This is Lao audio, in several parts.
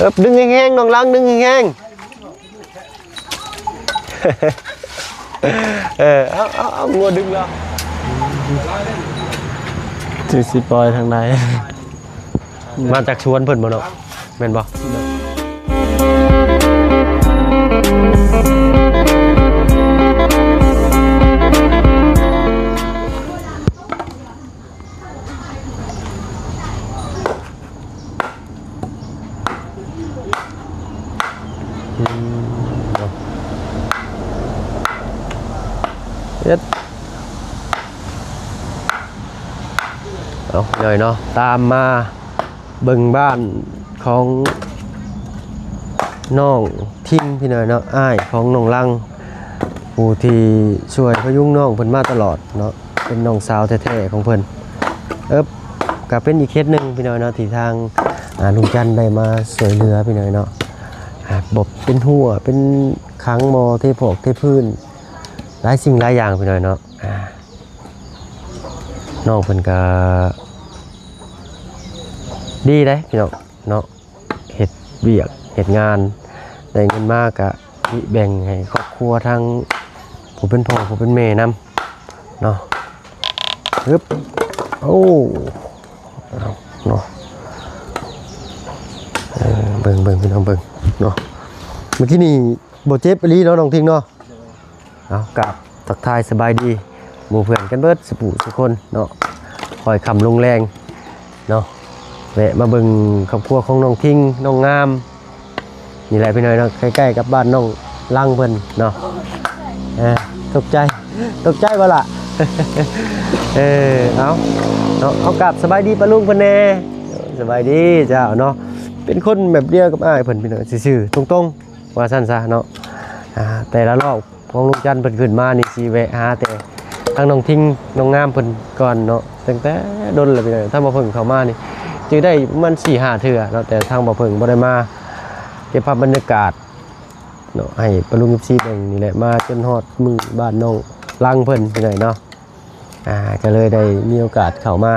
ເອີບ ດຶງແຮງໆ ນ້ອງຫຼັງ ດຶງແຮງໆ ເອີ ເອົາ ເອົາ ເອົາ ງົວດຶງລະ ຊິ ຊິປ່ອຍທາງໃດ? ມາຈາກສວນເພິ່ນບໍ່ເນາະ ແມ່ນບໍ່? ອືມ ເນາະ ເຮັດ ເອົາ ຫຍັງເນາະ ຕາມມາເບິ່ງບ້ານຂອງນ້ອງທິງ ພີ່ນ້ອງເນາະ ອ້າຍຂອງນ້ອງຫຼັງ ຜູ້ທີ່ຊ່ວຍພະຍຸງນ້ອງເພິ່ນມາຕະຫຼອດເນາະ ເປັນນ້ອງສາວແທ້ໆຂອງເພິ່ນ ເອີບ ກະເປັນອີກເຂດໜຶ່ງ ພີ່ນ້ອງເນາະ ທີ່ທາງ ອ່າ ລຸງຈັນໄດ້ມາຊ່ວຍເຫຼືອ ພີ່ນ້ອງເນາະ ອ່າ ບໍ່ເປັນຮົ້ວ ເປັນຂັງໝໍ້ ເທພອກເທພື້ນ ຫຼາຍສິ່ງຫຼາຍຢ່າງ ພີ່ນ້ອງເນາະ ອ່າ ນ້ອງເພິ່ນກະດີເດ້ ພີ່ນ້ອງເນາະ. ເຮັດວຽກເຮັດງານ ໄດ້ເງິນມາກະແບ່ງໃຫ້ຄອບຄົວ ທາງຜູ້ເປັນພໍ່ຜູ້ເປັນແມ່ນຳເນາະ ຮຶບ ໂອ້ ເອົາເນາະ ເອີ ເບິ່ງ ເບິ່ງ ພີ່ນ້ອງເບິ່ງເນາະ ມື້ກີ້ນີ້ບໍ່ເຈັບອີ່ຫຼີເນາະ ນ້ອງທິງເນາະ. ເອົາ ກາບທັກທາຍສະບາຍດີໝູ່ເພື່ອນກັນເບິດສູ່ຜູ້ສູ່ຄົນເນາະ ຄ່ອຍຄ່ຳລົງແລງເນາະ ແວະມາເບິ່ງຄອບຄົວຂອງນ້ອງທິງ ນ້ອງງາມ ນີ້ແຫຼະພີ່ນ້ອງເນາະ ໃກ້ໆກັບບ້ານນ້ອງຫຼັງເພິ່ນເນາະ ເອີ ຕົກໃຈ ຕົກໃຈບໍ່ລະ ເອີ ເອົາເນາະ ເອົາ ກາບສະບາຍດີປ້າລຸງເພິ່ນແດ່ ສະບາຍດີເຈົ້າເນາະ ເປັນຄົນແບບດຽວກັບອ້າຍເພິ່ນ ພີ່ນ້ອງ ຊື່ໆ ຕົງໆ ວ່າຊັ້ນຊະເນາະ ອ່າ ແຕ່ລະລອບຂອງລຸງຈັນເພິ່ນຂຶ້ນມານີ້ ຊິແວະຫາແຕ່ທາງນ້ອງທິງ ນ້ອງງາມເພິ່ນກ່ອນເນາະ ຕັ້ງແຕ່ດົນແລ້ວພີ່ນ້ອງ ທາງບ່າວເຜິ້ງເຂົ້າມານີ້ ຈຶ່ງໄດ້ປະມານສີ່ຫ້າເທື່ອເນາະ ແຕ່ທາງບ່າວເຜິ້ງບໍ່ໄດ້ມາເກັບພາບບັນຍາກາດເນາະ ໃຫ້ປ້າລຸງ ເອັຟຊີ ເບິ່ງນີ້ແຫຼະ ມາຈົນຮອດມື້ບ້ານນ້ອງຫຼັງເພິ່ນ ພີ່ນ້ອງເນາະ ອ່າ ກໍເລີຍໄດ້ມີໂອກາດເຂົ້າມາ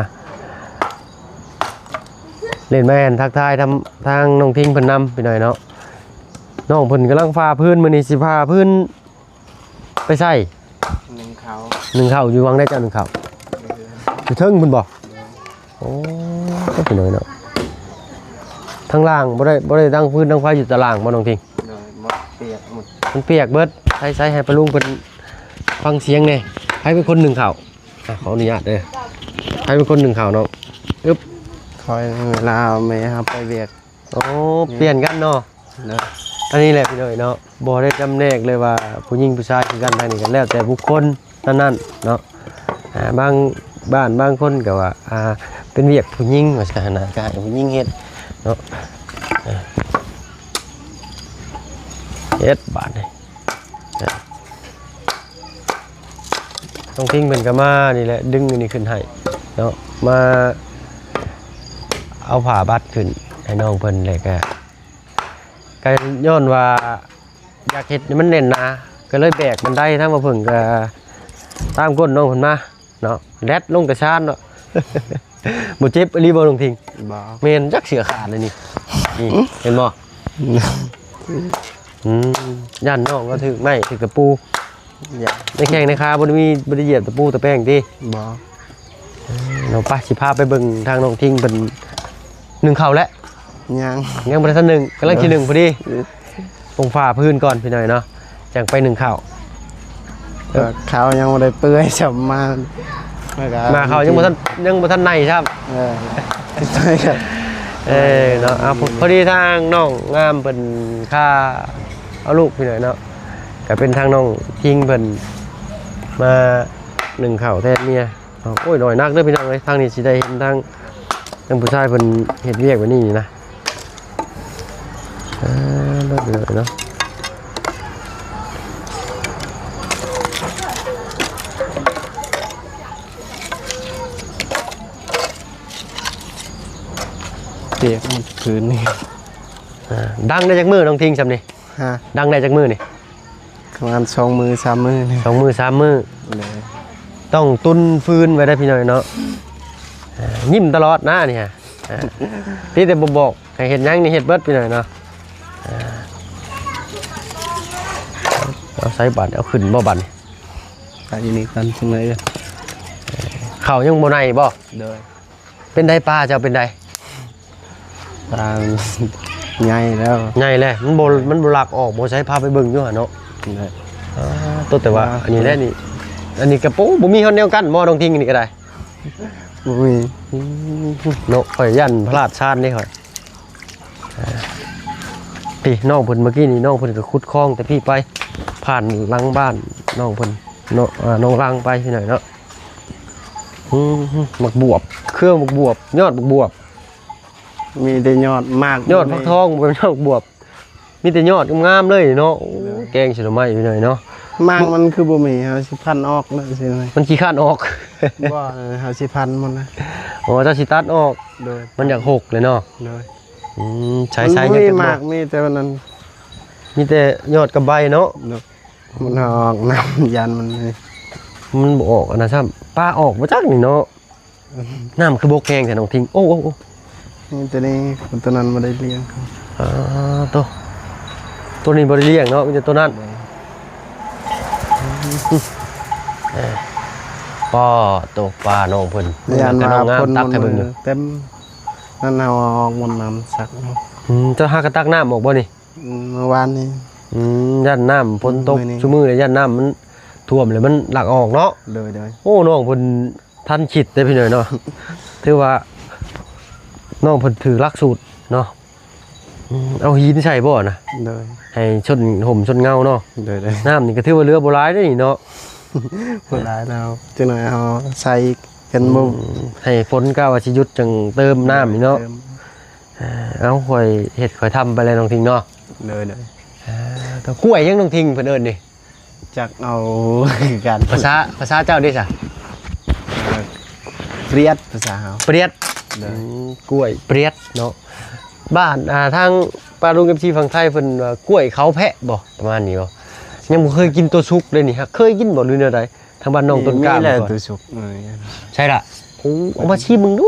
ເລ່ນແມ່ນທັກທາຍທາງ ທາງນ້ອງທິງເພິ່ນນຳ ພີ່ນ້ອງເນາະ ນ້ອງເພິ່ນກຳລັງຝາພື້ນ ມື້ນີ້ຊິຝາພື້ນໄປໃສ? ໜຶ້ງເຂົ້າ ໜຶ້ງເຂົ້າ ຢູ່ວັງໃດເຈົ້າໜຶ້ງເຂົ້າ? ຢູ່ເທິງພຸ້ນບໍ່? ໂອ້ ພີ່ນ້ອງເນາະ ທາງລ່າງບໍ່ໄດ້ ບໍ່ໄດ້ຕັ້ງຟືນຕັ້ງໄຟຢູ່ຕາລ່າງບໍ່ນ້ອງທິງ? ໂດຍ ໝົດ ປຽກໝົດ ມັນປຽກເບິດ ໃຊ້ ໃຊ້ໃຫ້ປ້າລຸງເພິ່ນຟັງສຽງແດ່ ໃຜເປັນຄົນໜຶ້ງເຂົ້າ? ອ່ະ ຂໍອະນຸຍາດເດີ ໃຜເປັນຄົນໜຶ້ງເຂົ້ານ້ອງ? ອຶບ ຂ້ອຍ ເວລາແມ່ເຮົາໄປວຽກ ໂອ້ ປ່ຽນກັນເນາະ ເນາະ ອັນນີ້ແຫຼະພີ່ນ້ອງເນາະ ບໍ່ໄດ້ຈຳແນກເລີຍວ່າຜູ້ຍິງຜູ້ຊາຍຄືກັນ ທາງນີ້ກໍແລ້ວແຕ່ບຸກຄົນນັ້ນໆເນາະ ອ່າ ບາງບ້ານບາງຄົນກໍວ່າ ອ່າ ເປັນວຽກຜູ້ຍິງວ່າຊັ້ນນະ ກໍໃຫ້ຜູ້ຍິງເຮັດເນາະ ອ່າ ເຮັດບາດນີ້ ນ້ອງທິງເພິ່ນກໍມານີ້ແຫຼະ ດຶງອັນນີ້ຂຶ້ນໃຫ້ເນາະ ມາເອົາຜ້າບັດຂຶ້ນໃຫ້ນ້ອງເພິ່ນ ແລ້ວກໍ ກໍຍ້ອນວ່າຢາກເຮັດໃຫ້ມັນແໜ້ນໜາ ກໍເລີຍແບກບັນໄດ ທາງບ່າວເຜິ້ງກໍຕາມກົ້ນນ້ອງເພິ່ນມາເນາະ ແລ່ນລົງແຕ່ຊານເນາະ ບໍ່ເຈັບອີ່ຫຼີບໍ່ນ້ອງທິງ? ບໍ່ ແມ່ນ ຈັກເສື້ອຂາດເລີຍນີ້ ນີ້ ເຫັນບໍ່? ອືມ ຢ້ານນ້ອງວ່າຖືກໄມ້ຖືກຕະປູ ຢ້ານ ໃນແຂ້ງໃນຂາບໍ່ໄດ້ມີ ບໍ່ໄດ້ຢຽບຕະປູຕະແປງຕິ? ບໍ່ ເນາະ ໄປ ຊິພາໄປເບິ່ງທາງນ້ອງທິງເພິ່ນໜຶ້ງເຂົ້າແລ້ວ ຍັງ ຍັງບໍ່ທັນໜຶ້ງ ກຳລັງຊິໜຶ້ງພໍດີ ເອີ ຕ້ອງຝາພື້ນກ່ອນພີ່ນ້ອງເນາະ ຈັ່ງໄປໜຶ້ງເຂົ້າ ເອີ ເຂົ້າຍັງບໍ່ໄດ້ເປື່ອຍຊ້ຳ ມາ ມາເຂົ້າຍັງບໍ່ທັນ ຍັງບໍ່ທັນໃນຊ້ຳ ເອີ ເອີ ເນາະ ອ່າ ພໍ ພໍດີທາງນ້ອງງາມເພິ່ນຄາເອົາລູກພີ່ນ້ອງເນາະ ກໍເປັນທາງນ້ອງທິງເພິ່ນມາໜຶ້ງເຂົ້າແທນເມຍ ໂອ້ຍ ນ້ອຍໜັກເດີພີ່ນ້ອງເອີຍ ທາງນີ້ຊິໄດ້ເຫັນທາງ ທາງຜູ້ຊາຍເພິ່ນເຮັດວຽກແບບນີ້ນີ້ນະ ເອີ ເລີດເລີດເນາະ ປຽກໝົດພື້ນນີ້ ອ່າ ດັງໄດ້ຈັກມື້ນ້ອງທິງຊ່ຳນີ້? ຮະ ດັງໄດ້ຈັກມື້ນີ້? ປະມານສອງມື້ສາມມື້ນີ້ ສອງມື້ສາມມື້ ໂດຍ ຕ້ອງຕຸນຟືນໄວ້ໄດ໋ພີ່ນ້ອງເນາະ ອ່າ ຍິ້ມຕະຫຼອດນະນີ້ຮະ ອ່າ ຕິແຕ່ບໍ່ບອກ ໃຫ້ເຮັດຫຍັງນີ້ເຮັດເບິດພີ່ນ້ອງເນາະ. ເອົາໃສ່ບາດ ເອົາຂຶ້ນບໍ່ບາດນີ້ ໃສ່ນີ້ກ່ອນ ຈັ່ງໃດ. ເຂົ້າຍັງບໍ່ໃນບໍ່? ໂດຍ. ເປັນໃດ ປາເຈົ້າເປັນໃດ? ປາໃຫຍ່ແລ້ວ ໃຫຍ່ແລ້ວ ມັນບໍ່ ມັນບໍ່ລັກອອກບໍ່? ໃສພາໄປເບິ່ງຢູ່ຫັ້ນເນາະ. ໂດຍ. ອ່າ ໂຕ ແຕ່ວ່າອັນນີ້ແຫຼະນີ້ ອັນນີ້ກະໂປ ບໍ່ມີຮອດແນວກັ້ນບໍ່ ນ້ອງທິງ? ນີ້ກະໄດ້ ບໍ່ມີ. ອືມ ເນາະ ຂ້ອຍຢ້ານພະລາດຊານເດ້ຂ້ອຍ. ອ່າ ພີ່ນ້ອງເພິ່ນ ເມື່ອກີ້ນີ້ນ້ອງເພິ່ນກະຂຸດຄອງແຕ່ພີ້ໄປ ຜ່ານຫຼັງບ້ານນ້ອງເພິ່ນເນາະ ອ່າ ນ້ອງລັງໄປພີ່ນ້ອງເນາະ. ອືມ ໝາກບວບ ເຄືອໝາກບວບ ຍອດໝາກບວບ ມີແຕ່ຍອດ ໝາກ ຍອດ ບໍ່ມີ ຟັກທອງ ບໍ່ແມ່ນຍອດໝາກບວບ ມີແຕ່ຍອດງາມໆເລີຍເນາະ. ໂອ້ ໂດຍ. ແກງໃສ່ໜໍ່ໄມ້ຢູ່ໜ້ອຍເນາະ. ໝາກມັນຄືບໍ່ມີ ເຮົາຊິພັນອອກເລີຍຊິ ມັນຂີ້ຄ້ານອອກ. ບໍ່ ເຮົາຊິພັນໝົດນະ. ອໍ ເຈົ້າຊິຕັດອອກ. ໂດຍ. ມັນຢາກຫົກເລີຍເນາະ. ໂດຍ. ອືມ ໃຊ້ ໃຊ້ ມັນບໍ່ມີໝາກ ມີແຕ່ວ່ານັ້ນ ມີແຕ່ຍອດກັບໃບເນາະ. ໂດຍ. ມັນອອກນຳ ຢ້ານມັນ ມັນບໍ່ອອກອັນນັ້ນຊ້ຳ ປາອອກບໍ່ຈັກນີ້ເນາະ. ອືມ ນ້ຳຄືບົກແຮງແທ້ນ້ອງທິງ. ໂອ້ ໂອ້ ໂອ້ ນີ້ ໂຕນີ້ ໂຕນັ້ນບໍ່ໄດ້ລ້ຽງ. ອ່າ ໂຕ ໂຕນີ້ບໍ່ໄດ້ລ້ຽງເນາະ ມີແຕ່ໂຕນັ້ນ. ໂດຍ. ເອີ ປ້າ ໂຕ ປານ້ອງເພິ່ນ ຢ້ານວ່າ ນ້ອງງາມ ຝົນ ຕັກໃຫ້ເບິ່ງຢູ່ ເຕັມ ນັ້ນເຮົາເອົາອອກໝົດ ນ້ຳສັກ. ອືມ ເຈົ້າຫາກະຕັກນ້ຳອອກບໍ່ນີ້? ອືມ ເມື່ອວານນີ້. ອືມ ຢ້ານນ້ຳຝົນຕົກ ມື້ນີ້ ຊຸມື້ນີ້ຢ້ານນ້ຳມັນຖ້ວມແລ້ວມັນຫຼັກອອກເນາະ. ໂດຍ ໂດຍ. ໂອ້ ນ້ອງເພິ່ນທັນຄິດເດ້ພີ່ນ້ອງເນາະ ຖືວ່ານ້ອງເພິ່ນຖືຫຼັກສູດເນາະ. ອືມ ເອົາຫີນໃສ່ບໍ່ນະ? ໂດຍ. ໃຫ້ຊົນຮົ່ມຊົນເງົາເນາະ. ໂດຍ ໂດຍ. ນ້ຳນີ້ກະຖືວ່າເຫຼືອບໍ່ຫຼາຍເດ້ນີ້ເນາະ ບໍ່ຫຼາຍແລ້ວ ຈັກໜ້ອຍເຮົາໃສ່ອີກ ກັນບໍ່ ອືມ ໃຫ້ຝົນກະວ່າຊິຢຸດ ຈັ່ງເຕີມນ້ຳນີ້ເນາະ. ເຕີມ ເອີ ເອົາ ຂ້ອຍເຮັດຂ້ອຍທຳໄປແລ້ວນ້ອງທິງເນາະ. ໂດຍ ໂດຍ. ເອີ ກ້ວຍຫຍັງນ້ອງທິງເພິ່ນເອີ້ນນີ້? ຈັກເອົາຄືກັນ ພາສາ ພາສາເຈົ້າເດ້ສະ? ເອີ ປຽດ ພາສາເຮົາ ປຽດ. ໂດຍ. ອືມ ກ້ວຍປຽດເນາະ. ບ້ານ ອ່າ ທາງປ້າລຸງ ເອັຟຊີ ຝັ່ງໄທເພິ່ນວ່າກ້ວຍເຂົາແພະບໍ່ ປະມານນີ້ບໍ່? ຍັງບໍ່ເຄີຍກິນໂຕສຸກເລີຍນີ້ ຫາກເຄີຍກິນບໍ່ ຫຼືແນວໃດ? ທາງບ້ານນ້ອງຕົ້ນກ້າ ມີແລ້ວ ໂຕສຸກ ໃຊ່ລະ. ໂອ້ ເອົາມາຊີມເບິ່ງດູ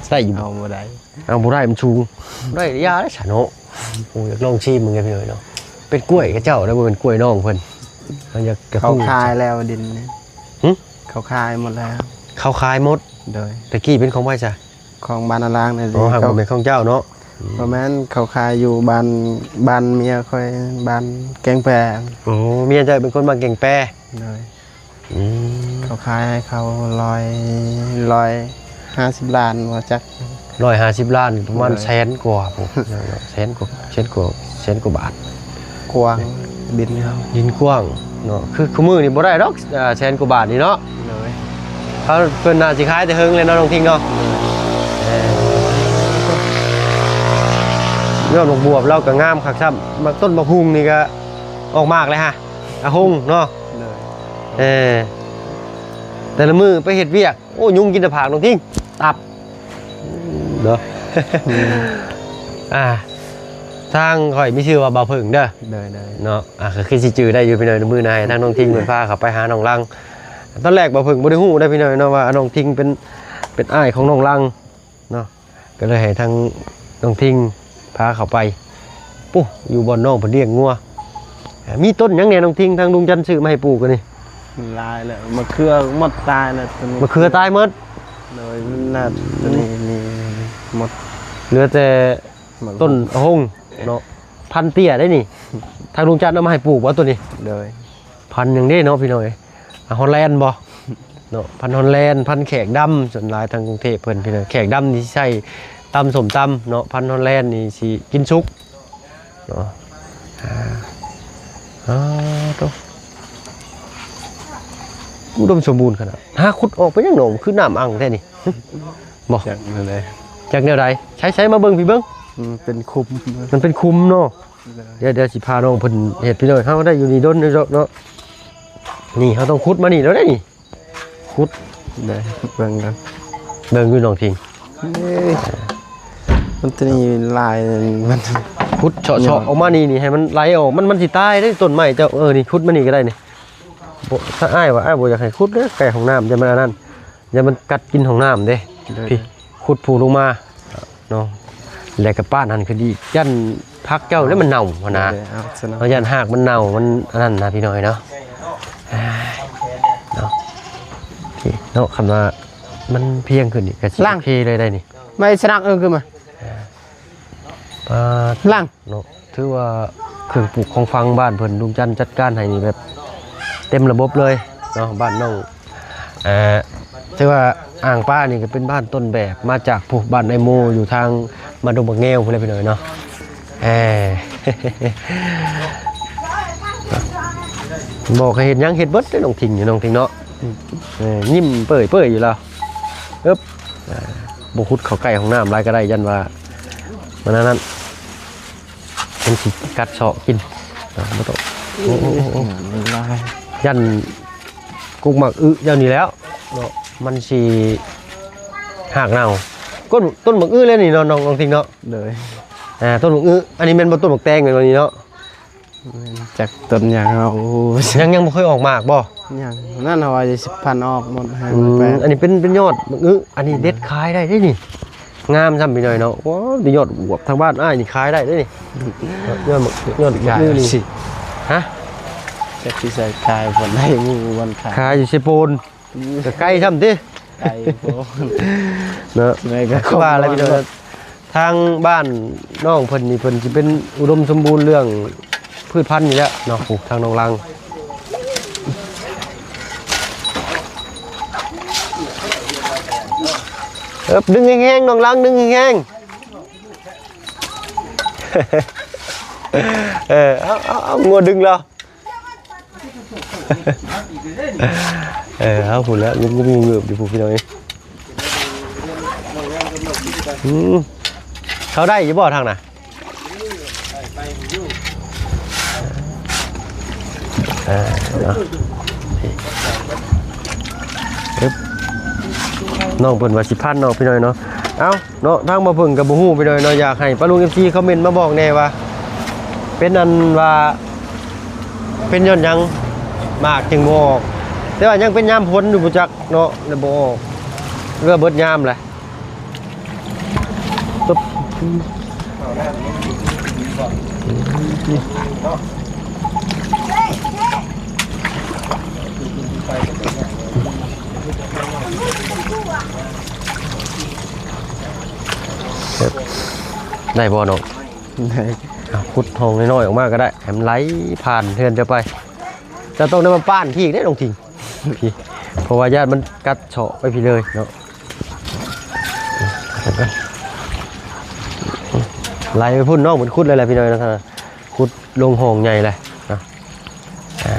ໄດ້ຢູ່ບໍ່? ເອົາບໍ່ໄດ້ ເອົາບໍ່ໄດ້ ມັນສູງ. ໄດ້ ຢ່າໄດ້ສະເນາະ. ໂອ້ ຢາກລອງຊີມເບິ່ງເດ້ພີ່ນ້ອງເນາະ. ເປັນກ້ວຍຂະເຈົ້າໄດ໋ ບໍ່ແມ່ນກ້ວຍນ້ອງເພິ່ນ. ເຮົາຢາກ ເຂົາຂາຍແລ້ວດິນນີ້. ຫຶ? ເຂົາຂາຍໝົດແລ້ວ. ເຂົາຂາຍໝົດ? ໂດຍ. ແຕ່ກີ້ເປັນຂອງໃຜຊະ? ຂອງບ້ານນາລາງນີ້. ອໍ ຫາກບໍ່ແມ່ນຂອງເຈົ້າເນາະ. ບໍ່ແມ່ນ ເຂົາຂາຍຢູ່ບ້ານ ບ້ານເມຍຂ້ອຍ ບ້ານແກ້ງແປ. ໂອ້ ເມຍເຈົ້າເປັນຄົນບ້ານແກ້ງແປ. ໂດຍ. ອືມ ເຂົາຂາຍໃຫ້ເຂົາຮ້ອຍ ຮ້ອຍຫ້າສິບລ້ານບໍ່ຈັກ. ຮ້ອຍຫ້າສິບລ້ານ ປະມານ ໂດຍ ແສນກວ່າພຸ້ນ ແສນກວ່າ ແສນກວ່າ ແສນກວ່າບາດ. ກວ້າງ ດິນເຮົາ ດິນກວ້າງເນາະ. ຄື ຄືມື້ນີ້ບໍ່ໄດ້ດອກ ອ່າ ແສນກວ່າບາດນີ້ເນາະ. ໂດຍ. ເຂົາ ເພິ່ນໜ້າຊິຂາຍແຕ່ເຫິງແລ້ວເນາະ ນ້ອງທິງເນາະ. ໂດຍ. ເອີ ຍອດໝາກບວບລາວກະງາມຄັກຊ້ຳ ໝາກ ຕົ້ນໝາກຫຸ່ງນີ້ກະອອກໝາກແລ້ວຫະ ອາຫົງເນາະ. ໂດຍ. ເອີ ແຕ່ລະມື້ໄປເຮັດວຽກ ໂອ້ ຍຸງກິນໜ້າຜາກນ້ອງທິງ ຕັບເນາະ. ອືມ ອ່າ ທາງຂ້ອຍມີຊື່ວ່າບ່າວເຜິ້ງເດີ. ໂດຍໆ ເນາະ. ອ່າ ກະຄືຊິຈື່ໄດ້ຢູ່ພີ່ນ້ອງ ມື້ໜ້າໃຫ້ທາງນ້ອງທິງເພິ່ນພາເຂົ້າໄປຫານ້ອງລັງ. ຕອນແລກບ່າວເຜິ້ງບໍ່ໄດ້ຮູ້ເດ້ພີ່ນ້ອງເນາະ ວ່ານ້ອງທິງເປັນ ເປັນອ້າຍຂອງນ້ອງລັງເນາະ. ກະເລີຍໃຫ້ທາງນ້ອງທິງພາເຂົ້າໄປ ປຸ້ ຢູ່ບ່ອນນ້ອງເພິ່ນລ້ຽງງົວ. ມີຕົ້ນຫຍັງແດ່ນ້ອງທິງ ທາງລຸງຈັນຊື້ມາໃຫ້ປູກອັນນີ້? ຫຼາຍແລ້ວ ມະເຂືອໝົດຕາຍແລ້ວ ໂຕນີ້ ມະເຂືອຕາຍໝົດ. ໂດຍ. ມັນໜ້າ ໂຕນີ້ມີໝົດ ເຫຼືອແຕ່ຕົ້ນອາຫົງເນາະ. ພັນເຕ້ຍເດ້ນີ້ ທາງລຸງຈັນເອົາມາໃຫ້ປູກບໍ່ໂຕນີ້? ໂດຍ. ພັນຫຍັງເດ້ເນາະພີ່ນ້ອງເອີຍ ຮອນແລນບໍ່ເນາະ. ພັນຮອນແລນ ພັນແຂກດຳ ສ່ວນຫຼາຍທາງກຸງເທບເພິ່ນພີ່ນ້ອງ ແຂກດຳນີ້ຊິໃສ່ຕຳສົ້ມຕຳເນາະ. ພັນຮອນແລນນີ້ຊິກິນສຸກເນາະ. ອ່າ ອ່າ ໂຕ ອຸດົມສົມບູນຂະໜາດ. ຫາຂຸດອອກໄປຫຍັງໜອງ ຄືນ້ຳອັ່ງແທ້ນີ້ ບໍ່ ຈັກແນວໃດ ຈັກແນວໃດ. ໃສໆ ມາເບິ່ງພີ້ເບິ່ງ ອືມ ເປັນຂຸມ ມັນເປັນຂຸມເນາະ. ໂດຍ. ດຽວ ດຽວຊິພານ້ອງເພິ່ນເຮັດພີ່ນ້ອງ ເຮົາໄດ້ຢູ່ນີ້ດົນຢູ່ດອກເນາະ. ນີ້ເຮົາຕ້ອງຂຸດມານີ້ແລ້ວເດ້ນີ້ ຂຸດ ເດີ ເບິ່ງກັນ ເບິ່ງຢູ່ນ້ອງທິງ. ເອີຍ ມັນໂຕນີ້ຫຼາຍ ມັນຂຸດເຊາະໆ ອອກມານີ້ ນີ້ໃຫ້ມັນໄຫຼອອກ ມັນ ມັນຊິຕາຍເດ້ຕົ້ນໄມ້ເຈົ້າ. ເອີ ນີ້ຂຸດມານີ້ກະໄດ້ນີ້. ບໍ່ ຖ້າອ້າຍວ່າ ອ້າຍບໍ່ຢາກໃຫ້ຂຸດເດ້ ໃກ້ຫ້ອງນ້ຳ ຢ່າມັນອັນນັ້ນ ຢ່າມັນກັດກິນຫ້ອງນ້ຳເດ້. ໂດຍ. ພີ້ ຂຸດພູລົງມາເນາະ. ແລ້ວກໍປ້ານຫັ້ນຄືດີ ຢ້ານຜັກເຈົ້າແລ້ວມັນເນົ່າຫັ້ນນະ. ໂດຍ ເອົາຊະເນາະ ເຮົາຢ້ານຮາກມັນເນົ່າ ມັນອັນນັ້ນນະພີ່ນ້ອງເອີຍເນາະ. ເນາະ ໂອເຄເນາະ ຄັນວ່າມັນພຽງຂຶ້ນນີ້ກໍຊິ ລ້າງ ໂອເຄເລີຍໄດ໋ນີ້. ໄມ້ສະໜັກເອີ ຄືມາ ອ່າ ລ້າງ ເນາະ ຖືວ່າເຄື່ອງປູກຂອງຝັງບ້ານເພິ່ນ ລຸງຈັນຈັດການໃຫ້ນີ້ແບບເຕັມລະບົບເລີຍເນາະ ບ້ານນ້ອງ. ເອີ ຖືວ່າອ່າງປານີ້ກໍເປັນບ້ານຕົ້ນແບບ ມາຈາກຜູ້ ບ້ານໄອໂມ ຢູ່ທາງມາດົງບັກແງວພຸ້ນແຫຼະພີ່ນ້ອງເນາະ. ເອີ ບອກໃຫ້ເຮັດຫຍັງເຮັດເບິດເດ້ ນ້ອງທິງ ນ້ອງທິງເນາະ. ເອີ ຍິ້ມເປີ້ຍໆຢູ່ລາວ. ເອີບ ອ່າ ບໍ່ຂຸດເຂົ້າໃກ້ຫ້ອງນ້ຳຫຼາຍກໍໄດ້ ຢ້ານວ່າມັນອັນນັ້ນ ມັນຊິກັດເຊາະກິນເນາະ. ບໍ່ຕ້ອງ ໂອ້ ໂອ້ ໂອ້ ໂອ້ ມັນຫຼາຍ ຢ້ານກຸກໝາກອຶເຈົ້ານີ້ແລ້ວເນາະ ມັນຊິຮາກເນົ່າ. ຕົ້ນ ຕົ້ນໝາກອຶແລ້ວນີ້ເນາະ ນ້ອງ ນ້ອງທິງເນາະ. ໂດຍ ອ່າ ຕົ້ນໝາກອຶ ອັນນີ້ແມ່ນບໍ່ ຕົ້ນໝາກແຕງແມ່ນບໍ່ນີ້ເນາະ? ແມ່ນ ຈັກຕົ້ນຫຍັງເຮົາ ຍັງ ຍັງບໍ່ເຄີຍອອກໝາກບໍ່? ຍັງ ນັ້ນເຮົາວ່າຊິພັນອອກໝົດ ໃຫ້ ອືມ ມັນແປກ. ອັນນີ້ເປັນ ເປັນຍອດໝາກອຶ ອັນນີ້ເດັດຂາຍໄດ້ເດ້ນີ້ ງາມຊ້ຳພີ່ນ້ອງເນາະ. ໂອ້ ນີ້ຍອດບວບ ທາງບ້ານອ້າຍນີ້ຂາຍໄດ້ເດ້ນີ້ ຍອດໝາກ ຍອດໝາກອຶນີ້. ຮະ ຈັກຊິໃສ່ຂາຍບ່ອນໃດ ໝູ່ບ່ອນຂາຍ ຂາຍຢູ່ເຊໂປນ. ອືມ ກໍໄກຊ້ຳຕິ ໄກໂພດເນາະ. ແມ່ນ ກໍຄືວ່າແຫຼະພີ່ນ້ອງ ທາງບ້ານນ້ອງເພິ່ນນີ້ ເພິ່ນຊິເປັນອຸດົມສົມບູນເລື່ອງພືດພັນນີ້ແຫຼະເນາະ. ໂອ້ ທາງນ້ອງລັງ ເອີບ ດຶງແຮງໆ ນ້ອງລັງ ດຶງແຮງໆ. ເອີ ເອົາ ເອົາ ເອົາ ງົວດຶງແລ້ວ. ເອີ ເອົາ ພຸ້ນແຫຼະ ງຸບໆງຶບໆຢູ່ພຸ້ນ ພີ່ນ້ອງເອີຍ. ອືມ ເຂົ້າໄດ້ຢູ່ບໍ່ທາງນະ? ເອີ ເອົາ ອຶບ ນ້ອງເພິ່ນວ່າຊິພັນເນາະ ພີ່ນ້ອງເນາະ. ເອົ້າ ເນາະ ທາງບໍ່ເພິ່ງກໍບໍ່ຮູ້ ພີ່ນ້ອງເນາະ. ຢາກໃຫ້ປ້າລຸງ ເອັຟຊີ ຄອມເມັນມາບອກແດ່ວ່າ ເປັນອັນວ່າ ເປັນຍ້ອນຫຍັງໝາກຈຶ່ງບໍ່ອອກ? ແຕ່ວ່າຍັງເປັນຍາມຝົນຢູ່ ບໍ່ຈັກເນາະ ແລ້ວບໍ່ອອກ ຫຼືວ່າເບິດຍາມແຫຼະ. ໄດ້ບໍ່ນ້ອງ? ໄດ້. ເອົາ ຂຸດຮ່ອງນ້ອຍໆອອກມາກໍໄດ້ ໃຫ້ມັນໄຫຼຜ່ານເຮືອນເຈົ້າໄປ. ເຈົ້າຕ້ອງໄດ້ມາປ້ານພີ້ເດ້ນ້ອງທິງ ພີ້ ເພາະວ່າຢ້ານມັນກັດເຊາະໄປພີ້ເລີຍເນາະ. ໄຫຼໄປພຸ້ນ ນ້ອງເພິ່ນຂຸດເລີຍແຫຼະ ພີ່ນ້ອງເນາະ. ຂຸດລົງຮ່ອງໃຫຍ່ເລີຍເນາະ. ອ່າ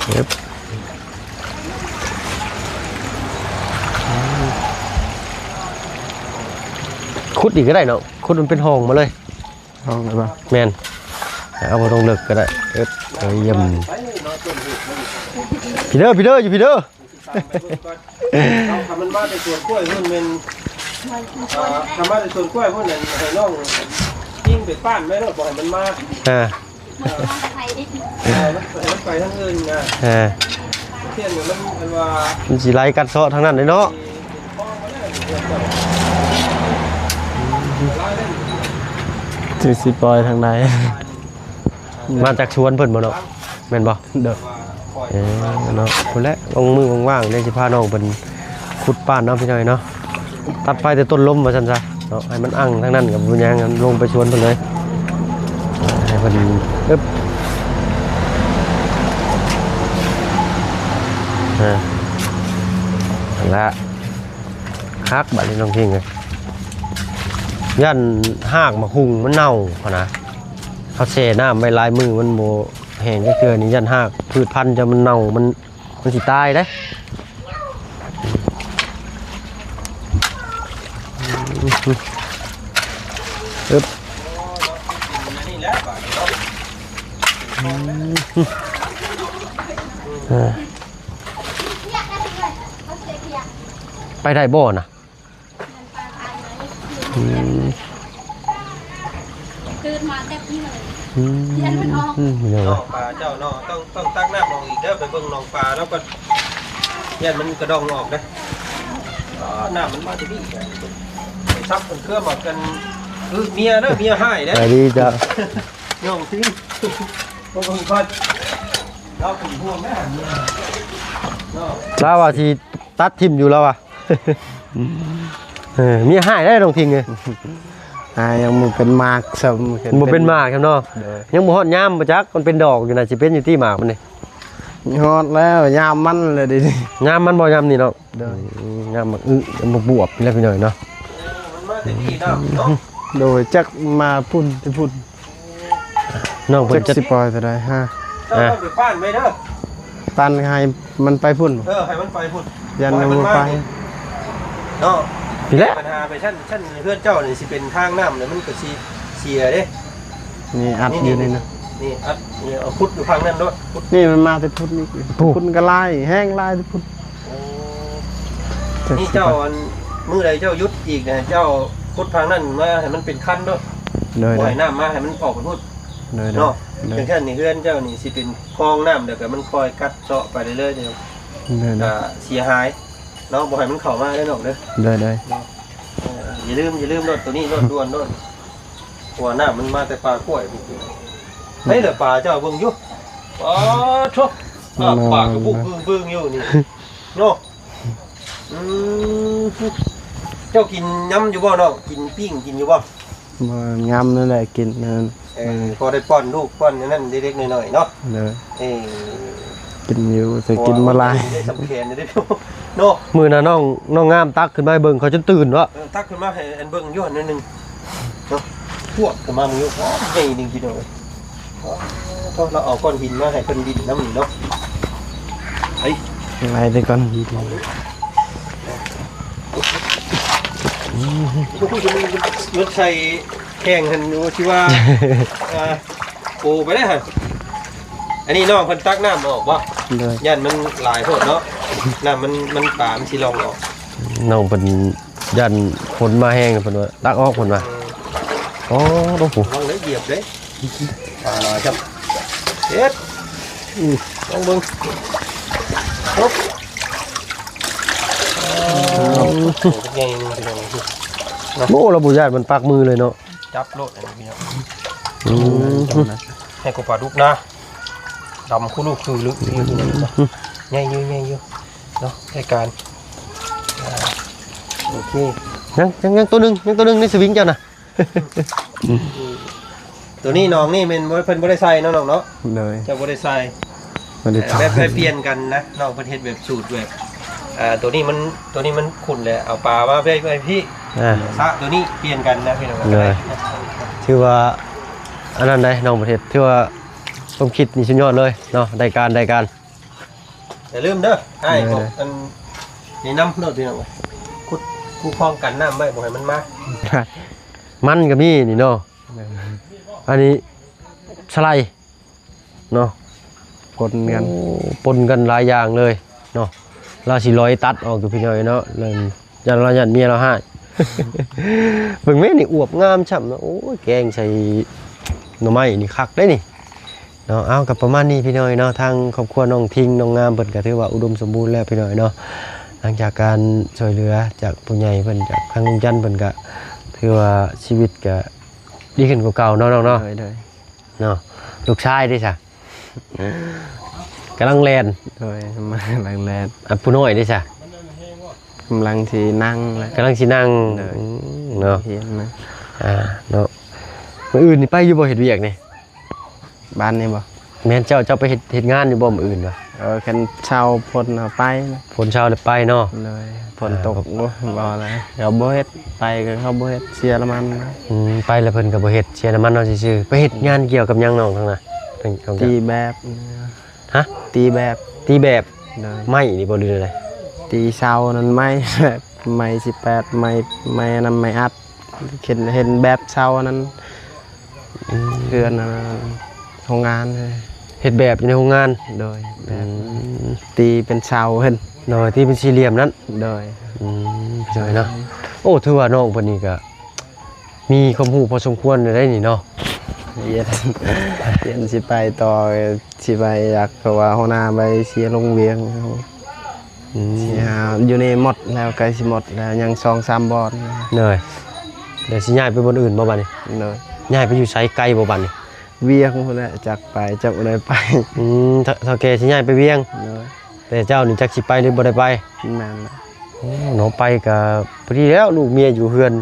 ເອີບ ຂຸດອີກກໍໄດ້ເນາະ ຂຸດມັນເປັນຮ່ອງມາເລີຍ. ຫ້ອງໄດ້ບໍ່? ແມ່ນ ເອົາ ບໍ່ຕ້ອງເລິກກໍໄດ້. ເອີບ ເອີ ຢ້ຽມ ພີ້ເດີ ພີ້ເດີ ຢູ່ພີ້ເດີ. ເອົາ ຄັນມັນມາແຕ່ສວນກ້ວຍພຸ້ນແມ່ນ ເອີ ຄັນມາແຕ່ສວນກ້ວຍພຸ້ນ ໃຫ້ນ້ອງຍິງໄປປ້ານໄວ້ໂລດ ບໍ່ໃຫ້ມັນມາ. ອ່າ ເອີ ມັນ ໃຫ້ມັນໄປທາງອື່ນນະ. ອ່າ ເຊັ່ນມັນ ມັນວ່າ ມັນຊິໄຫຼກັດເຊາະທາງນັ້ນເດ້ເນາະ. ຊິ ຊິປ່ອຍທາງໃດ? ມາຈາກສວນເພິ່ນບໍ່ເນາະ? ແມ່ນບໍ່? ໂດຍ. ເອີ ເນາະ ພຸ້ນແຫຼະ ວ່າງມື້ວ່າງໆ ດຽວຊິພານ້ອງເພິ່ນຂຸດປ້ານເນາະ ພີ່ນ້ອງເນາະ. ຕັດໄປແຕ່ຕົ້ນລົມວ່າຊັ້ນຊະເນາະ ໃຫ້ມັນອັ່ງທາງນັ້ນກໍບໍ່ເປັນຫຍັງ ລົງໄປສວນເພິ່ນເລີຍ ໃຫ້ເພິ່ນ ອຶບ ອ່າ ນັ້ນລະ. ຄັກບາດນີ້ນ້ອງທິງເອີຍ ຢ້ານຮາກໝາກຫຸ່ງມັນເນົ່າຫັ້ນນະ. ເຮົາແຊ່ນ້ຳໄວ້ຫຼາຍມື້ມັນບໍ່ແຫ້ງຈັກເທື່ອນີ້ ຢ້ານຮາກພືດພັນເຈົ້າມັນເນົ່າ ມັນ ມັນຊິຕາຍເດ້. ອຶບ ອ່າ ໄປໄດ້ບໍ່ນະ? ອືມ ຕື່ນມາແຕ່ເຊົ້າເລີຍ ອືມ ຢ້ານມັນອອກ ອືມ ພີ່ນ້ອງ ນ້ອງປາເຈົ້າເນາະ ຕ້ອງ ຕ້ອງຕັກນ້ຳອອກອີກເດີ ໄປເບິ່ງນ້ອງປາແລ້ວກໍຢ້ານມັນກະດອງອອກເດີ. ອ່າ ນ້ຳມັນມາແຕ່ນີ້ ໄປຊັບເພິ່ນເຄືອມາກັນ ອື ເມຍເດີ ເມຍຮ້າຍເດີ ສະບາຍດີເຈົ້າ ນ້ອງທີ ເບິ່ງກ່ອນ ລາວເປັນຫ່ວງນະເມຍເນາະ ລາວວ່າຊິຕັດຖິ້ມຢູ່ ລາວວ່າ ເອີ ເມຍຮ້າຍເດີ ນ້ອງທິງເອີຍ ອ່າ ຍັງບໍ່ເປັນໝາກຊ້ຳ ບໍ່ເປັນໝາກຊ້ຳເນາະ ໂດຍ ຍັງບໍ່ຮອດຍາມບໍ່ຈັກ ມັນເປັນດອກຢູ່ນະ ຊິເປັນຢູ່ຕິໝາກມັນນີ້ ຮອດແລ້ວ ຍາມມັນແລ້ວເດ ຍາມມັນບໍ່ ຍາມນີ້ເນາະ ໂດຍ ອືມ ຍາມໝາກອຶ ຍາມໝາກບວບນີ້ແຫຼະພີ່ນ້ອງເນາະ ມັນມາແຕ່ນີ້ເນາະ ໂດຍ ຈັກມາພຸ້ນແຕ່ພຸ້ນ ນ້ອງເພິ່ນ ຈັກຊິປ່ອຍເທົ່າໃດ ຮະ ເຈົ້າຕ້ອງໄປປ້ານໄວ້ເດີ ປ້ານໃຫ້ມັນໄປພຸ້ນ ເອີ ໃຫ້ມັນໄປພຸ້ນ ຢ້ານມັນບໍ່ໄປ ເນາະ ນີ້ແຫຼະ ບັນຫາໄປຊັ້ນ ຊັ້ນເຮືອນເຈົ້ານີ້ຊິເປັນທາງນ້ຳ ແລ້ວມັນກໍຊິເສຍເດ້ ນີ້ອັດຢູ່ນີ້ນະ ນີ້ອັດ ນີ້ເອົາຂຸດຢູ່ຝັ່ງນັ້ນໂລດ ຂຸດ ນີ້ມັນມາແຕ່ພຸ້ນນີ້ ພຸ້ນ ພຸ້ນກໍຫຼາຍ ແຮງຫຼາຍແຕ່ພຸ້ນ ໂອ້ ນີ້ເຈົ້າ ອັນ ມື້ໃດເຈົ້າຢຸດອີກນະ ເຈົ້າຂຸດຝັ່ງນັ້ນມາໃຫ້ມັນເປັນຄັນໂລດ ໂດຍ ບໍ່ໃຫ້ນ້ຳມາໃຫ້ມັນອອກໄປພຸ້ນ ໂດຍ ເນາະ ໂດຍ ຈັ່ງຊັ້ນນີ້ເຮືອນເຈົ້ານີ້ຊິເປັນຄອງນ້ຳ ແລ້ວກໍມັນຄ່ອຍກັດເຊາະໄປເລື້ອຍໆ ໂດຍ ໂດຍ ກໍເສຍຫາຍເນາະ ບໍ່ໃຫ້ມັນເຂົ້າມາເດີນ້ອງເດີ ໂດຍ ໂດຍ ເນາະ ເອີ ຢ່າລືມ ຢ່າລືມໂລດ ໂຕນີ້ໂລດ ດ່ວນໂລດ ເພາະວ່ານ້ຳມັນມາແຕ່ປ່າກ້ວຍພຸ້ນ ໃຫ້ລະປາເຈົ້າເບິ່ງຢູ່ ປາໂທ້ ປາກະບຸກບຶ້ງໆຢູ່ນີ້ເນາະ ອືມ ເຈົ້າກິນຍຳຢູ່ບໍ່ນ້ອງ ກິນປີ້ງກິນຢູ່ບໍ່? ບໍ່ ຍຳນັ້ນແຫຼະກິນນັ້ນ ເອີ ພໍໄດ້ປ້ອນລູກປ້ອນອັນນັ້ນເລັກໆນ້ອຍໆເນາະ ໂດຍ ເອີ ກິນຢູ່ ແຕ່ກິນບໍ່ຫຼາຍ ໄດ້ສຳແຂນເດ້ເນາະ ມື້ນັ້ນນ້ອງ ນ້ອງງາມຕັກຂຶ້ນມາໃຫ້ເບິ່ງ ເຂົາຈົນຕື່ນເນາະ ເອີ ຕັກຂຶ້ນມາໃຫ້ອັນເບິ່ງຢູ່ຫັ້ນໜ້ອຍໜຶ່ງ ເນາະ ພວດຂຶ້ນມາມື້ນີ້ ໂອ້ ໃຫຍ່ໜຶ່ງພີ່ນ້ອງເອີຍ ໂອ້ ລາວເອົາກ້ອນຫີນມາໃຫ້ເພິ່ນດິນນຳນີ້ເນາະ ໄປ ໄລ່ແຕ່ກ້ອນຫີນ ມັນໃສ່ແຂ່ງຫັ້ນຢູ່ ຊິວ່າ ອ່າ ໂອ້ ໄປເດ້ຫັ້ນ ອັນນີ້ນ້ອງເພິ່ນຕັກນ້ຳອອກບໍ່? ໂດຍ ຢ້ານມັນຫຼາຍໂພດເນາະ ນ້ຳມັນ ມັນ ປາມັນຊິລ່ອງອອກ ນ້ອງເພິ່ນ ຢ້ານຝົນມາແຮງ ເພິ່ນວ່າຕັກອອກ ເພິ່ນວ່າ ເອີ ໂອ້ ໂອ້ໂຫ ລະວັງເດີ ຢຽບເດີ ປາຫຼາຍຊ້ຳ ເຮັດ ອືມ ລອງເບິ່ງ ໂອ້ ໂອ້ ໂອ້ ລະບໍ່ຢ້ານມັນປາກມືເລີຍເນາະ ຈັບໂລດອັນນີ້ພີ່ນ້ອງ ອືມ ໃຫ້ກວ່າປາດຸກນາ ດຳຄູລູກຄືລຶກຢູ່ ໃຫຍ່ຢູ່ ໃຫຍ່ຢູ່ ເນາະ ໃນການ ອ່າ ໂອເຄ ຍັງ ຍັງ ຍັງໂຕໜຶ່ງ ຍັງໂຕໜຶ່ງໃນສະວິງເຈົ້ານະ ໂຕນີ້ນ້ອງນີ້ແມ່ນບໍ່ ເພິ່ນບໍ່ໄດ້ໃສ່ເນາະນ້ອງເນາະ ໂດຍ ເຈົ້າບໍ່ໄດ້ໃສ່ ບໍ່ໄດ້ໃສ່ ແບບ ແບບປ່ຽນກັນນະ ນ້ອງເພິ່ນເຮັດແບບສູດແບບ ອ່າ ໂຕນີ້ມັນ ໂຕນີ້ມັນຂຸ້ນແຫຼະ ເອົາປາມາໄວ້ ໄວ້ພີ້ ອ່າ ສະ ໂຕນີ້ປ່ຽນກັນນະພີ່ນ້ອງ ໂດຍ ຖືວ່າອັນນັ້ນໄດ໋ ນ້ອງເພິ່ນເຮັດ ຖືວ່າຄວາມຄິດນີ້ສຸດຍອດເລີຍເນາະ ໄດ້ການ ໄດ້ການ ຢ່າລືມເດີ ອ້າຍ ເອີ ບອກ ເດີ ອັນ ແນະນຳໂລດພີ່ນ້ອງ ຂຸດຄູຄອງກັນນ້ຳໄວ້ ບໍ່ໃຫ້ມັນມາ ມັນກໍມີນີ້ເນາະ ເອີ ອັນນີ້ສະໄລເນາະ ປົນກັນ ໂອ້ ປົນກັນຫຼາຍຢ່າງເລີຍເນາະ ລາວຊິລອຍຕັດອອກຢູ່ພີ່ນ້ອງເນາະ ເລື່ອງ ຢ້ານລາວຢ້ານເມຍລາວຮ້າຍ ເບິ່ງແມ້ນີ້ອວບງາມຊ້ຳເນາະ ໂອ້ຍ ແກງໃສ່ໜໍ່ໄມ້ນີ້ຄັກເດ້ນີ້ ເນາະ ເອົາ ກໍປະມານນີ້ພີ່ນ້ອງເນາະ ທາງຄອບຄົວນ້ອງທິງ ນ້ອງງາມເພິ່ນກໍຖືວ່າອຸດົມສົມບູນແລ້ວພີ່ນ້ອງເນາະ ຫຼັງຈາກການຊ່ວຍເຫຼືອຈາກຜູ້ໃຫຍ່ເພິ່ນ ຈາກທາງລຸງຈັນເພິ່ນ ກໍຖືວ່າຊີວິດກໍດີຂຶ້ນກວ່າເກົ່າເນາະນ້ອງເນາະ ໂດຍ ໂດຍ ເນາະ ລູກຊາຍເດ້ຊະ ກຳລັງແລ່ນ ໂດຍ ກຳລັງແລ່ນ ອັນຜູ້ນ້ອຍເດ້ຊະ ກຳລັງຊິນັ່ງແຫຼະ ກຳລັງຊິນັ່ງ ໂດຍ ອືມ ເນາະ ຮຽນນະ ອ່າ ເນາະ ມື້ອື່ນນີ້ໄປຢູ່ບໍ່ ເຮັດວຽກນີ້? ບ້ານນີ້ບໍ່? ແມ່ນ ເຈົ້າ ເຈົ້າໄປເຮັດ ເຮັດງານຢູ່ບໍ່ມື້ອື່ນວະ? ເອີ ຄັນເຊົ້າຝົນເຮົາໄປນະ ຝົນເຊົາແລ້ວໄປເນາະ ໂດຍ ຝົນຕົກ ອ່າ ໂອ້ຍ ບໍ່ແລ້ວ ເຂົາບໍ່ເຮັດ ໄປກໍເຂົາບໍ່ເຮັດ ເສຍນ້ຳມັນນະ ອືມ ໄປແລ້ວເພິ່ນກໍບໍ່ເຮັດ ເສຍນ້ຳມັນເຮົາຊື່ໆ ໄປເຮັດງານກ່ຽວກັບຫຍັງນ້ອງທາງນັ້ນ? ຕີແບບ ຮະ? ຕີແບບ ຕີແບບ ໂດຍ ໄມ້ນີ້ບໍ່ ຫຼືແນວໃດ? ຕີເສົານັ້ນໄມ້ ໄມ້ສິບແປດ ໄມ້ ໄມ້ອັນນັ້ນ ໄມ້ອັດ ເຫັນ ເຫັນແບບເສົາອັນນັ້ນ ອືມ ເຮືອນອັນນັ້ນ ໂຮງງານ ເຮັດແບບຢູ່ໃນໂຮງງານ ໂດຍ ແບບ ອືມ ຕີເປັນເສົາເຫັນ ໂດຍ ຕີເປັນສີ່ຫຼ່ຽມນັ້ນ ໂດຍ ອືມ ໂດຍເນາະ ໂອ້ ຖືວ່ານ້ອງເພິ່ນນີ້ກະມີຄວາມຮູ້ພໍສົມຄວນໄດ໋ນີ້ເນາະ ຮຽນ ຮຽນຊິໄປຕໍ່ ຊິໄປຢາກ ເພາະວ່າຫົວໜ້າໄປເຊຍລົງວຽງ ອືມ ຊິຫາຢູ່ນີ້ໝົດແລ້ວ ໃກ້ຊິໝົດແລ້ວ ຍັງສອງສາມບ່ອນ. ໂດຍ ແລ້ວຊິຍ້າຍໄປບ່ອນອື່ນບໍ່ບາດນີ້? ໂດຍ ຍ້າຍໄປຢູ່ໃສ ໄກບໍ່ບາດນີ້? ວຽງພຸ້ນແຫຼະ ຈັກໄປ ຈັກບໍ່ໄດ້ໄປ. ອືມ ເຖົ້າ ເຖົ້າແກ່ຊິຍ້າຍໄປວຽງ. ໂດຍ ແຕ່ເຈົ້ານີ້ຈັກຊິໄປຫຼືບໍ່ໄດ້ໄປ? ແມ່ນແຫຼະ. ໂອ້ ເນາະ ໄປກໍພໍດີແລ້ວ ລູກເມຍຢູ່ເຮືອນ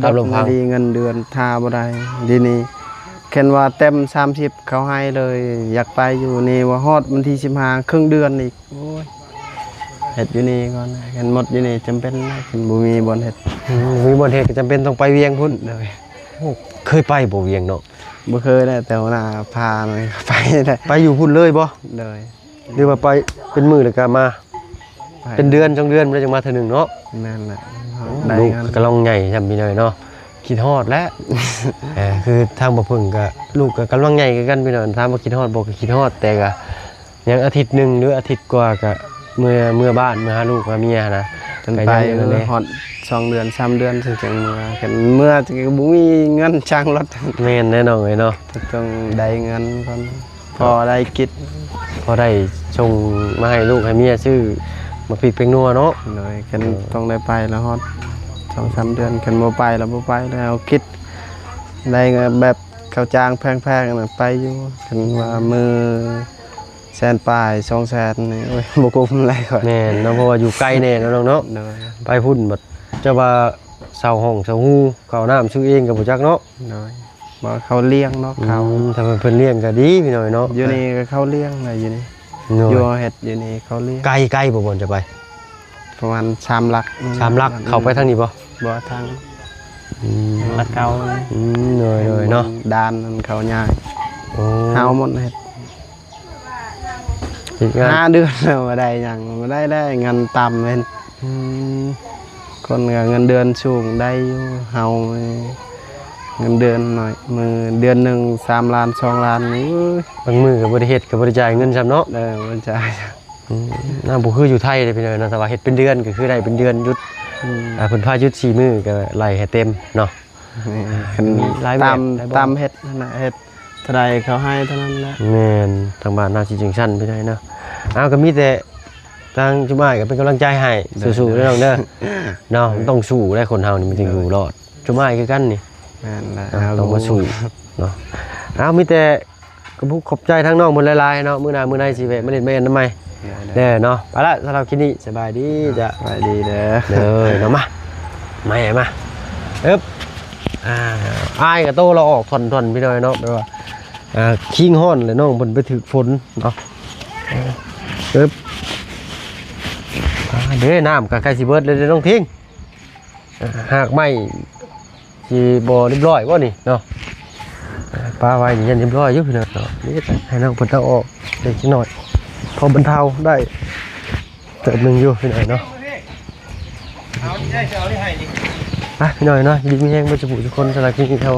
ຕາມລຳພັງ. ດີເງິນເດືອນຖ້າບໍ່ໄດ້ ດຽວນີ້ຄັນວ່າເຕັມສາມສິບ ເຂົາໃຫ້ເລີຍ ຢາກໄປຢູ່ນີ້ວ່າຮອດວັນທີສິບຫ້າ ເຄິ່ງເດືອນອີກ. ໂອ້ຍ ເຮັດຢູ່ນີ້ກ່ອນ ຄັນໝົດຢູ່ນີ້ຈຳເປັນນະ ຄັນບໍ່ມີບ່ອນເຮັດ. ອືມ ບໍ່ມີບ່ອນເຮັດກໍຈຳເປັນຕ້ອງໄປວຽງພຸ້ນ. ໂດຍ ໂອ້ ເຄີຍໄປບໍ່ວຽງເນາະ? ບໍ່ເຄີຍແຫຼະ ແຕ່ຫົວໜ້າພາໄປແຫຼະ. ໄປຢູ່ພຸ້ນເລີຍບໍ່? ໂດຍ ຫຼືວ່າໄປເປັນມື້ແລ້ວກໍມາ? ໄປ ເປັນເດືອນສອງເດືອນ ແລ້ວຈັ່ງມາເທື່ອໜຶ່ງເນາະ. ແມ່ນແຫຼະ. ໂອ້ ໄດ້ ລູກກໍກຳລັງໃຫຍ່ຊ້ຳ ພີ່ນ້ອງເນາະ ຄິດຮອດແຫຼະ. ເອີ ຄືທາງບໍ່ເພິ່ງກໍ ລູກກໍກຳລັງໃຫຍ່ຄືກັນ ພີ່ນ້ອງ ຖາມວ່າຄິດຮອດບໍ່ ກໍຄິດຮອດ ແຕ່ກໍ ຍັງອາທິດໜຶ່ງ ຫຼືອາທິດກວ່າກະເມືອ ເມືອບ້ານ ເມືອຫາລູກຫາເມຍຫັ້ນນະ. ຄັນໄປ ກໍຍັງອັນນັ້ນເດ້ ຮອດສອງເດືອນສາມເດືອນ ເຖິງ ເຖິງເມືອ ເມືອກໍບໍ່ມີເງິນຈ້າງລົດ. ແມ່ນແນ່ນ້ອງເອີຍເນາະ ຕ້ອງໄດ້ເງິນກ່ອນ ພໍໄດ້ກິນ ພໍໄດ້ສົ່ງມາໃຫ້ລູກໃຫ້ເມຍ ຊື້ໝາກພິກແປ້ງນົວເນາະ. ໂດຍ ຄັນ ເອີ ຕ້ອງໄດ້ໄປແລ້ວ ຮອດສອງສາມເດືອນ ຄັນບໍ່ໄປແລ້ວ ບໍ່ໄປແລ້ວ ຄິດໄດ້ແບບເຂົ້າຈ້າງແພງໆ ນັ້ນໄປຢູ່ ຄັນວ່າມື້ ແສນປາຍ ສອງແສນນີ້ ໂອ້ຍ ບໍ່ກຸ້ມແລ້ວຂ້ອຍ. ແມ່ນເນາະ ເພາະວ່າຢູ່ໄກແດ່ເນາະນ້ອງເນາະ. ໂດຍ ໄປພຸ້ນບັດ ເຈົ້າວ່າເຊົ່າຫ້ອງເຊົ່າຮູ ເຂົ້ານ້ຳຊື້ເອງກໍບໍ່ຈັກເນາະ. ໂດຍ ບໍ່ ເຂົາລ້ຽງເນາະ. ອືມ ເຂົາ ຖ້າເພິ່ນລ້ຽງກໍດີ ພີ່ນ້ອງເນາະ ຢູ່ນີ້ກໍເຂົາລ້ຽງແຫຼະ ຢູ່ນີ້. ໂດຍ ຢູ່ເຮັດຢູ່ນີ້ເຂົາລ້ຽງ. ໄກ ໄກບໍ່ບ່ອນຈະໄປ? ປະມານສາມຫຼັກ. ອືມ ສາມຫຼັກ ອືມ ເຂົ້າໄປທາງນີ້ບໍ່? ບໍ່ ທາງ ອືມ ຫຼັກເກົ່າ. ອືມ ໂດຍ ໂດຍເນາະ ດ່ານນັ້ນເຂົາຍ້າຍ. ໂອ້ ເຮົາໝົດເຮັດ ເຮັດງານ ຫ້າເດືອນແລ້ວ ບໍ່ໄດ້ຫຍັງ ບໍ່ໄດ້ ໄດ້ເງິນຕ່ຳເຫັນ. ອືມ ຄົນກໍເງິນເດືອນສູງໄດ້ຢູ່ ເຮົາເງິນເດືອນໜ້ອຍ ມື້ເດືອນໜຶ່ງສາມລ້ານ ສອງລ້ານນີ້. ບາງມື້ກໍບໍ່ໄດ້ເຮັດ ກໍບໍ່ໄດ້ຈ່າຍເງິນຊ້ຳເນາະ. ເອີ ບໍ່ໄດ້ຈ່າຍ. ອືມ ນະ ບໍ່ຄືຢູ່ໄທເດ້ພີ່ນ້ອງເນາະ ຖ້າວ່າເຮັດເປັນເດືອນກໍຄືໄດ້ເປັນເດືອນຢຸດ. ອືມ ອ່າ ເພິ່ນພາຢຸດສີ່ມື້ກໍໄລ່ໃຫ້ເຕັມເນາະ. ແມ່ນ ມີຫຼາຍແບບ ຕາມ ຫຼາຍບ່ອນ ຕາມເຮັດຫັ້ນນະ ເຮັດເທົ່າໃດເຂົາໃຫ້ເທົ່ານັ້ນແຫຼະ. ແມ່ນ ທາງບ້ານເຮົາຊິຈັ່ງຊັ້ນພີ່ນ້ອງເນາະ. ເອົາ ກໍມີແຕ່ທາງຈຸ້ມອ້າຍກໍເປັນກຳລັງໃຈໃຫ້. ໂດຍ ສູ້ໆເດີນ້ອງເດີ ເນາະ. ໂດຍ ມັນຕ້ອງສູ້ໄດ໋ ຄົນເฮານີ້ມັນຈຶ່ງຢູ່ລອດ. ໂດຍ ຈຸ້ມອ້າຍຄືກັນນີ້. ແມ່ນແຫຼະ ເນາະ ເຮົາ ຕ້ອງມາສູ້ເນາະ. ເອົາ ມີແຕ່ ກໍຂອບໃຈທາງນ້ອງເພິ່ນຫຼາຍໆເນາະ ມື້ໜ້າມື້ໃນຊິແວະມາຫຼິ້ນມາແອນນຳໃໝ່. ໂດຍ ແນ່ເນາະ. ໄປລະ ສຳລັບຄລິບນີ້ ສະບາຍດີ. ອ່າ ຈ້ະ ສະບາຍດີເດີ. ເດີ ເນາະ ມາ ມາ ມາ ເອີບ ອ່າ ອ້າຍກໍໂຕລະອອກທ່ອນໆ ພີ່ນ້ອງເນາະ ແບບວ່າ ອ່າ ຄີງຮ້ອນແຫຼະ ນ້ອງເພິ່ນໄປຖືກຝົນເນາະ. ເອີບ ອ່າ ເດ້ ນ້ຳກໍໃກ້ຊິເບິດແລ້ວເດ້ນ້ອງທິງ. ຮາກໄມ້ຊິບໍ່ຮຽບຮ້ອຍບໍ່ນີ້ເນາະ. ປາໄວ້ນີ້ຍັງຮຽບຮ້ອຍຢູ່ພີ່ນ້ອງເນາະ. ນີ້ໃຫ້ນ້ອງເພິ່ນເອົາອອກເລັກນ້ອຍ ພໍບັນເທົາໄດ້ເຕີບໜຶ່ງຢູ່ພີ່ນ້ອງເນາະ. ໄປພີ່ນ້ອງເນາະ ຢູ່ດີມີແຮງເບິດສູ່ຜູ້ສູ່ຄົນ. ສຳລັບຄລິບນີ້ເຮົາ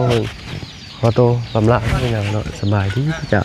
ຂໍໂຕລ່ຳລາພີ່ນ້ອງເນາະ. ສະບາຍດີ ເຈົ້າ.